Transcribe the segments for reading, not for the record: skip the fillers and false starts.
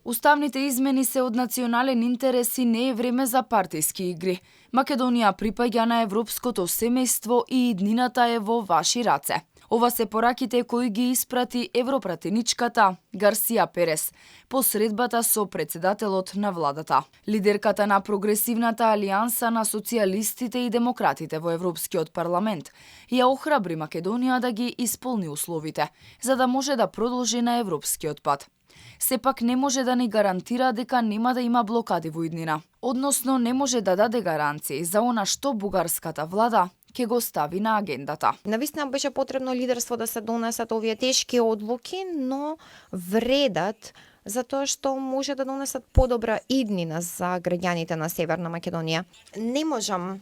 Уставните измени се од национален интерес и не е време за партиски игри. Македонија припаѓа на европското семејство и иднината е во ваши раце. Ова се пораките кои ги испрати европратеничката Гарсија Перес по средбата со председателот на владата. Лидерката на прогресивната алијанса на социјалистите и демократите во Европскиот парламент ја охрабри Македонија да ги исполни условите, за да може да продолжи на европскиот пат. Сепак не може да ни гарантира дека нема да има блокади во иднина, односно не може да даде гаранции за она што бугарската влада ќе го стави на агендата. Навистина беше потребно лидерство да се донесат овие тешки одлуки, но вредат затоа што може да донесат подобра иднина за граѓаните на Северна Македонија. Не можам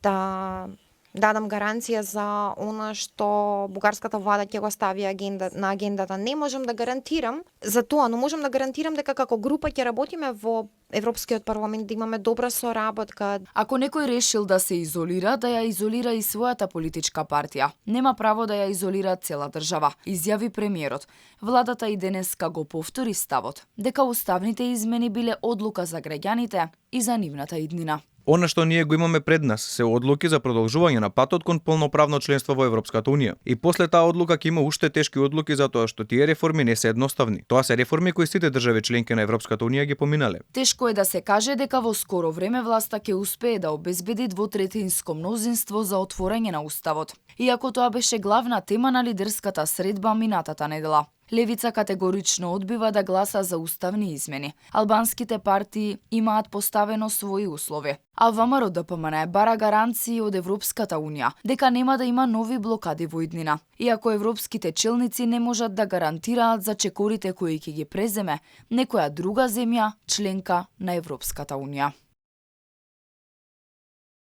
да дадам гаранција за она што бугарската влада ќе го стави на агендата. Не можам да гарантирам за тоа, но можам да гарантирам дека како група ќе работиме во Европскиот парламент, да имаме добра соработка. Ако некој решил да се изолира, да ја изолира и својата политичка партија. Нема право да ја изолира цела држава, изјави премиерот. Владата и денеска го повтори ставот дека уставните измени биле одлука за граѓаните и за нивната иднина. Она што ние го имаме пред нас се одлуки за продолжување на патот кон полноправно членство во Европската унија. И после таа одлука ќе има уште тешки одлуки затоа што тие реформи не се едноставни. Тоа се реформи кои сите држави членки на Европската унија ги поминале. Тешко е да се каже дека во скоро време власта ќе успее да обезбеди двотретинско мнозинство за отворање на уставот. Иако тоа беше главна тема на лидерската средба минатата недела. Левица категорично одбива да гласа за уставни измени. Албанските партии имаат поставено своји услови. А ВМРО-ДПМН бара гаранции од Европската унија дека нема да има нови блокади во иднина. Иако европските челници не можат да гарантираат за чекорите кои ќе ги преземе некоја друга земја членка на Европската унија.